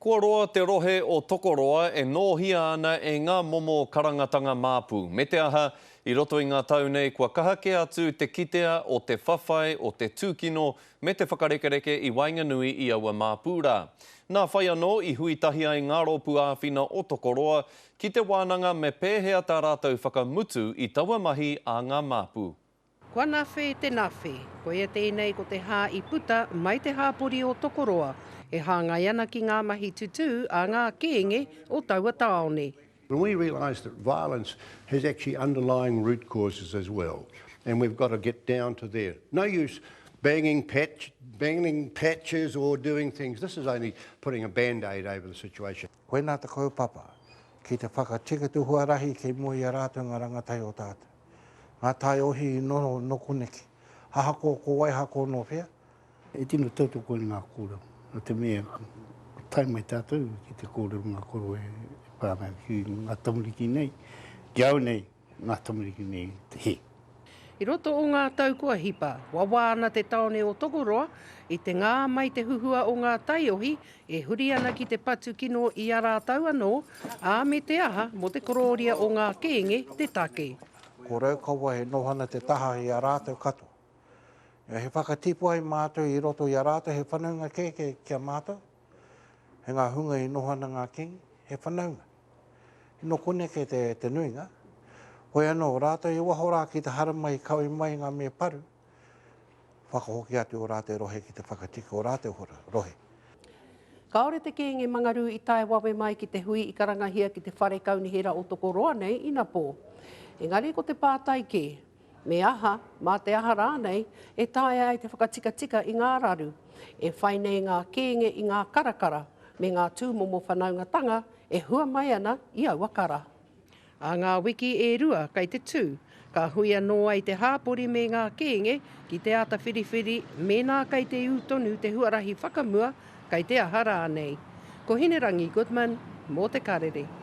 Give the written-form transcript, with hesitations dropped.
Kua roa te rohe o Tokoroa e nōhia ana e ngā momo karangatanga māpu, me te aha, i roto i ngā tau nei kua kaha kē atu te kitea o te whawhai, o te tūkino, me te whakarekereke i waenganui i aua māpu rā. Nā whai anō i hui tahi ai ngā rōpū āwhina o Tokoroa ki te wānanga me pēhea tā rātou whakamutu i taua mahi a ngā māpu. Kua nawhe te nawhe. Koia tēnei ko te hā i puta mai te hāpori o Tokoroa, e hāngai ana ki ngā mahi tutū a ngā kēnge o taua tāone. And we realise that violence has actually underlying root causes as well, and we've got to get down to there. No use banging patch, banging patches or doing things. This is only putting a band-aid over the situation. Koinā te kaupapa, ki te whakatika te huarahi kei mua i a rātou ngā rangatahi o tātou. Ngā taiohi i noho nō koneki, ahakoa ko wai, ahakoa nō whea. E tino tautoko ai ngā kōrero, nō te mea kua tae mai tātou ki te kōrero ngā koro e pā ana ki ngā tamariki nei, ki au nei, ngā tamariki nei te hē. I roto o ngā tau kua hipa, wawā ana te tāone o Tokoroa i te ngā mai te huhua o ngā taiohi e huri ana ki te patu kino i a rātou anō, ā, me te aha, mō te korōria o ngā kēnge te take. Ko Raukawa e noho ana te taha i a rātou katoa. He whakatipu ai mātou i roto i a rātou, he whanaunga kē ki a mātou. He ngā hunga i noho ana ngā kēnge, he whanaunga. Nō konei kē te nuinga. Hoi anō, rātou i waho rā ki te haramai kawe mai ngā me paru, whakahoki atu o rātou rohe ki te whakatika o rātou rohe. Kāore te Kēnge Mangarū i tae wawe mai ki te hui i karangahia ki te Whare Kaunihera o Tokoroa nei inapō. Engari ko te pātai kē, me aha, mā te aha rānei, e taea ai te whakatikatika i ngā raru e whai nei ngā kēnge i ngā karakara me ngā tūmomo whanaungatanga e hua mai ana i aua kara. Ā ngā wiki e rua kei te tū, ka hui anō ai te hāpori me ngā kēnge ki te āta whiriwhiri mēnā kei te ū tonu te huarahi whakamua, kei te aha rānei. Ko Hinerangi Goodman mō Te Karere.